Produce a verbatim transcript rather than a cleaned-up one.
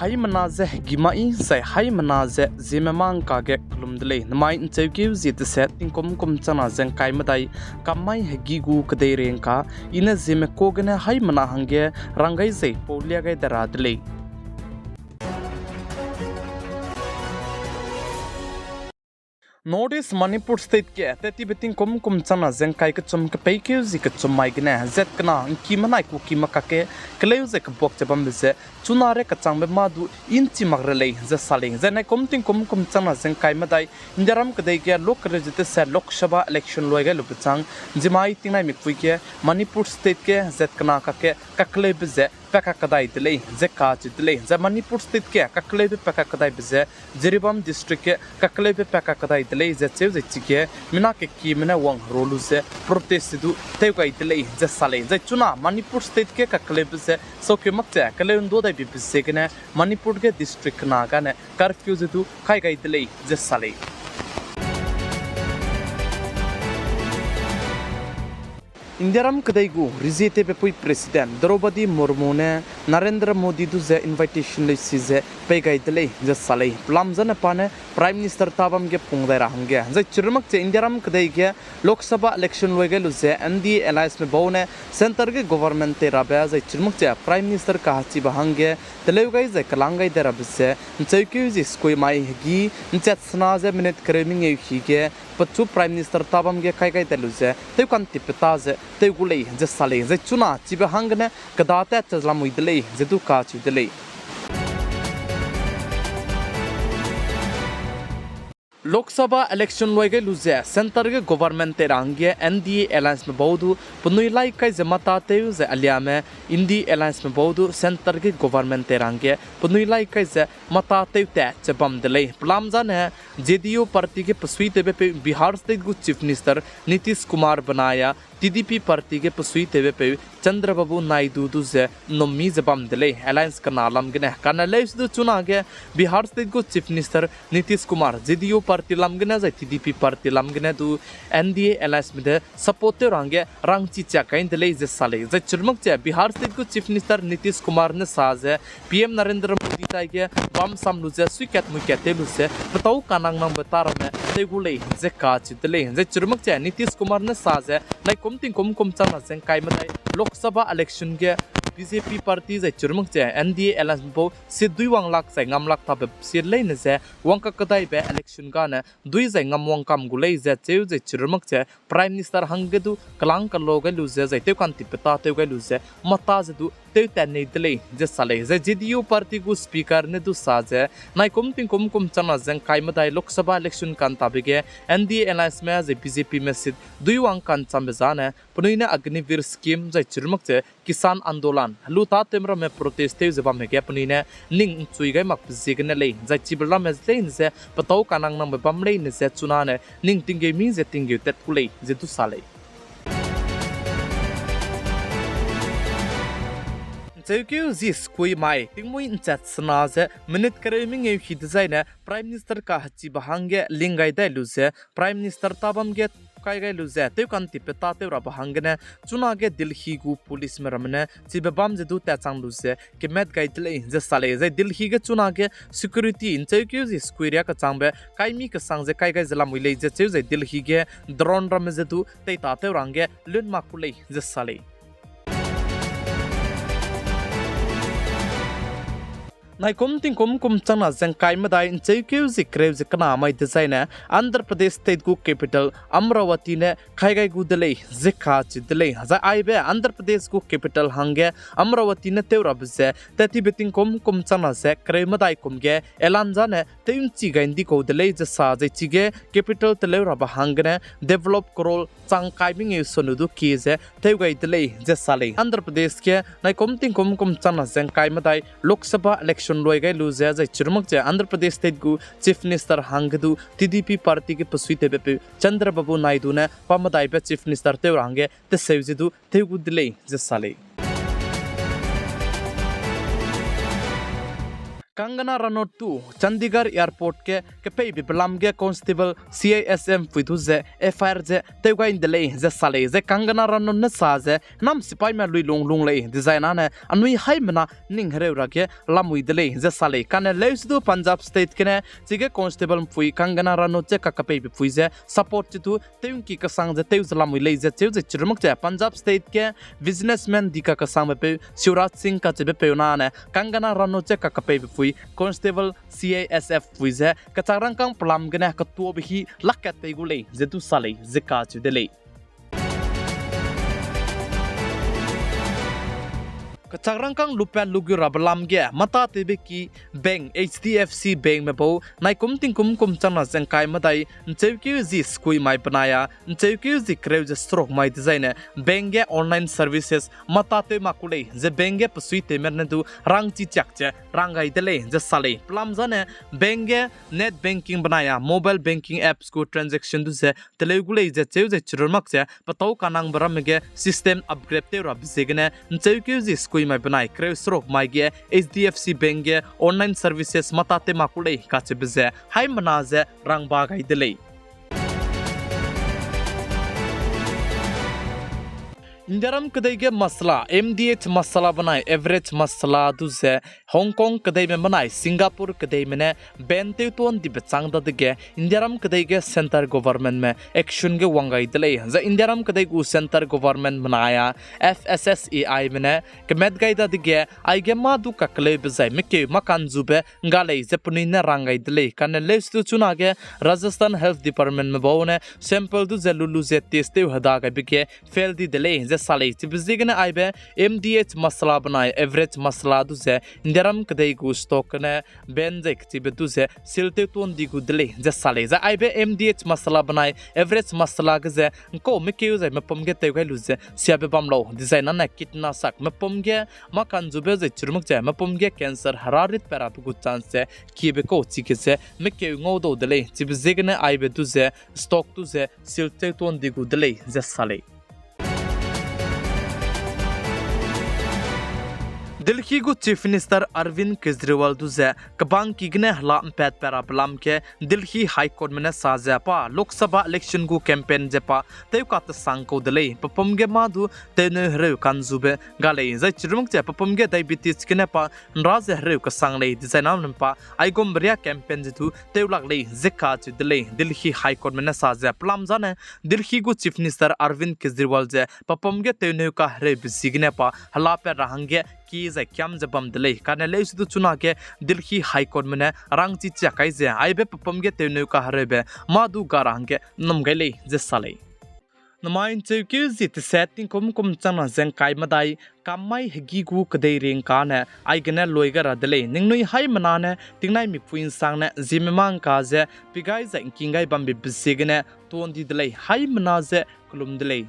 Haimena ze hegî mai zai haimena ze ziemme mâ ngka ge kelum de lei. Namai ’ncheukeu zie teset tingkum kum changna ze ngkai medai kam mai hegî gu kedei rengka, i ne ziemme ka gene haimena hangge rang gai zai pau lia gai de ra de lei. North East Manipur State ge tat tibe tingkum kum changna ze ngkai kechum kepeikeu zie kechum mai gene zat kena ngkime nai kukime kakge keleu ze kebuak ze bambe ze chuna re kechangbe mâ du inchi mak re lei ze sa lei. Zai naikum tingkum kum changna ze ngkai medai Indiaram kedei ge lokereu ze teset Lok Sabha election luai gai lube chang, zimai tingnaimikpui ge Manipur State ge zat kena kakge kakeleube ze pa kakedai de lei ze kacheu de lei. Zai Manipur State ge kakeleube pa kakedaibe ze Jiribam District ge kakeleube pa kakedai de lei ze cheu zai chige mina kekime ne wangherua lu ze protest du tew gai de lei ze sa lei. Zai chuna Manipur State ge kakeleube ze sokeu mak ze keleu nduadaibe be ziegene Manipur ge district kena gane curfew ze du kai gai de lei ze sa lei. Indiaram kedei gu rezie tewbepui President Droupadi Murmu ne Narendra Modi du ze invitation leisi ze pei gai de lei ze sa lei. Pelam zane pa ne Prime Minister tabam ge pung dai ra hangge. Zai chirumak ze Indiaram kedei ge Lok Sabha election luai gai lu ze N D A allianceme bau ne centre ge government tei rabe zai chirumak ze Prime Minister kahachibe hangge teleu gai zai kelang gai de rabe ze ’ncheukeu zie sekui mai hegî ’nchat sena ze minute kereu mengeu hi ge pechu Prime Minister tabam ge kai gai dai lu ze tewkantipbe ta ze tew gu lei ze sa lei. Zai chuna chibe hanggene keda tat ze lamui de lei ze du kacheu de lei. Lok Sabha election luai gai lu ze centre ge government tei ra hangge N D A allianceme bau du penui lai kai ze mata tew zai aliame N D A allianceme bau du centre ge government tei ra hangge penui lai kai ze mata tew tat ze bam de lei. Pelam zane J D U party ge pesuitewbepeu Bihar State gu Chief Minister Nitish Kumar benai T D P party ge pesuitewbepeu Chandrababu Naidu du ze ’nnum mi ze bam de lei, alliance kena lam gene. Kane leuse du chunage Bihar State gu Chief Minister Nitish Kumar J D U party lam gene zai T D P party lam gene du N D A allianceme de support tew ra hangge rangchi chiak kai de lei ze sa lei. Zai chirumak ze Bihar State gu Chief Minister Nitish Kumar ne sa ze P M Narendra Modi taige bam sam lu ze suikat muikat tew lu ze petâu kanang nangbe ta ramme tew gu lei ze kacheu de lei. Zai chirumak ze Nitish Kumar ne sa ze naikum tingkum kum changna ze ngkai medai Lok Sabha election ge B J P party zai chirumak ze N D A allianceme bau seat dui wang lak zai ngam lak tabe seat leine ze wang kakedaibe election gane dui zai ngam wang kam gu lei ze cheu zai chirumak ze Prime Minister hangge du kelang kelo gai lu ze zai tewkantipbe ta tew gai lu ze mata ze du tew tat nei de lei ze sa lei. Zai J D U party gu speaker ne du sa ze naikum tingkum kum changna ze ngkai medai Lok Sabha election kantabe ge N D A allianceme zai B J Pme seat dui wang kanchambe zane penui ne Agniveer scheme zai chirumak ze Kisan Andolan helu tâtewme ramme protest tew ze bamme ge penui ne ning ’nchui gai makbe ziegene lei, zai chibe ramme leine ze petâu kanang nangbe bam leine ze chunane ning tinggeu mi ze tinggeu tat ku lei ze du sa lei. ’Ncheukeu zie sekui mai tingmuî ’nchat sena ze minute kereu mengeu hi dezaine Prime Minister kahechibe hangge ling gai dai lu ze Prime Minister tabam ge kai gai lu ze tewkantipbe ta tew rabe hanggene chunage Delhi gu policeme ramme ne chibe bam ze du tatchang lu ze kemat gai de lei ze sa lei. Zai Delhi ge chunage security ’ncheukeu zie sekui riâ kechangbe kaimi kesang ze kai gai ze lamui lei ze cheu zai Delhi ge drone ramme ze du teitatew ra hangge lun mak ku lei ze sa lei. Naikum tingkum kum changna ze ngkai medai ’ncheukeu zie kereu ze kena mai dezaine Andhra Pradesh state gu capital Amaravati ne kai gai gu de lei ze kacheu de lei. Zai aibe Andhra Pradesh gu capital hangge Amaravati ne tew rabe ze tat tibe tingkum kum changna ze kereu medai kum ge elan zane tew ’nchi gai ’ndi kau de lei ze sa zai chige capital teleu rabe hanggene develop crore chang kai mengeu sonu du kie ze tew gai de lei ze sa lei. Andhra Pradesh ge naikum tingkum kum changna ze ngkai medai Lok Sabha election luai gai lu ze zai chirumak ze Andhra Pradesh state gu Chief Minister hangge du T D P party ge pesuitewbepeu Chandrababu Naidu ne pa medaibe Chief Minister tew ra hangge teseu ze du tew gu de lei ze sa lei. Kangana Ranaut tu Chandigarh Airport ge kepeibe belam ge Constable C I S F pui du ze F I R ze tew gai de lei ze sa lei. Zai Kangana Ranaut ne sa ze nam sipaime lui lung lung lei dezai nane anui haimena ning hereu ra ge lamui de lei ze sa lei. Kane leuse du Punjab State gene chige Constable pui Kangana Ranaut ze kakepeibe pui ze support chi du tewngki kesang ze tew ze lamui lei ze cheu ze chirumak ze Punjab State ge businessman di kakesangbe peu Shivraj Singh kacheube peu nane Kangana Ranaut ze kakepeibe pui Constable C I S F pui ze kechak rangkâng pelam gene ketuabe hi lakkat pei gu lei ze du sa lei ze kacheu de lei. Kechak rangkâng lupat lugu rabe lam ge matatewbe ki bank, H D F C Bankme bau naikum tingkum kum changna ze ngkai medai ncheukeu zi sekui mai benai a ncheukeu zi kereu ze seruk mai dezaine bank ge online services matatew mak ku lei ze bank ge pesuitewme ne du rangchi chiak ze rang gai de lei ze sa lei. Pelam zane bank ge net banking benai a mobile banking apps gu transaction du ze teleu gu lei ze cheu ze chirumak ze petâu kanangbe ramme ge system upgrade tew rabe ziegene ncheukeu zi sekui mai benai kereu seruk mai ge H D F C Bank ge online services matatew mak ku lei kacheube ze haimena ze rangba gai de lei. Indiaram kedei ge masala, M D H masala benai Everest masala du ze Hong Kong kedeime benai Singapore kedeime ne ban tewtuan dibe chang dadege Indiaram kedei ge centre governmentme action ge wang gai de lei. Zai Indiaram kedei gu centre government benai a F S S A Ibe ne kemat gai dadege aige mâ du kakeleube zai mekeu mâ kanzube ngga lei ze penui ne rang gai de lei. Kane leuse du chunage Rajasthan Health Departmentme bau ne sample du ze lulu ze test tew heda gaibe ge fail di de lei ze sa lei. Chibe ziegene aibe M D H masala benai Everest masala du ze Indiaram kedei gu stock ne ban zai kechibe du ze seal tewtuan di gu de lei ze sa lei. Zai aibe M D H masala benai Everest masala ge ze ngkau mekeu zai mepum ge tew gai lu ze siabe bam lau dezai nane kitnasak mepum ge mâ kanzube zai chirumak ze mepum ge cancer herarit pat rabe gu chance ze kiebe kau chige ze mekeu ngau dau de lei. Chibe ziegene aibe du ze stock du ze seal tewtuan di gu de lei ze sa lei. Delhi gu Chief Minister Arvind Kejriwal du ze kebangki gene hela mpat pat rabe lam ge Delhi High Courtme ne sa ze pa Lok Sabha election gu campaign ze pa tewkatesang kau de lei. Pepum ge mâ du tewneu hereu kanzube ga lei. Zai chirumak ze pepum ge diabetes gene pa nra ze hereu kesang lei dezai nane pa aigumbe ria campaign ze du tewlak lei ze kacheu de lei. Delhi High Courtme ne sa ze pelam zane Delhi gu Chief Minister Arvind Kejriwal ze pepum ge tewneu kahereube ziegene pa hela pat ra hangge ki zai kiam ze bam de lei. Kane leuse du chunage Delhi High Courtme ne rangchi chiak kai ze aibe pepum ge tewneu kahereube mâ du ga ra hangge nnum gai lei ze sa lei. Namai ncheukeu zi teset tingkum kum changna ze ngkai medai kammai hegî gu kedei ringkane aigene lui gai ra de lei. Ningnui haimena ne tingnai mipui nsangne ziemme mâ ngka ze pi gai zai ngking gai bambe beziegene tuan di de lei. Haimena ze kelum de lei.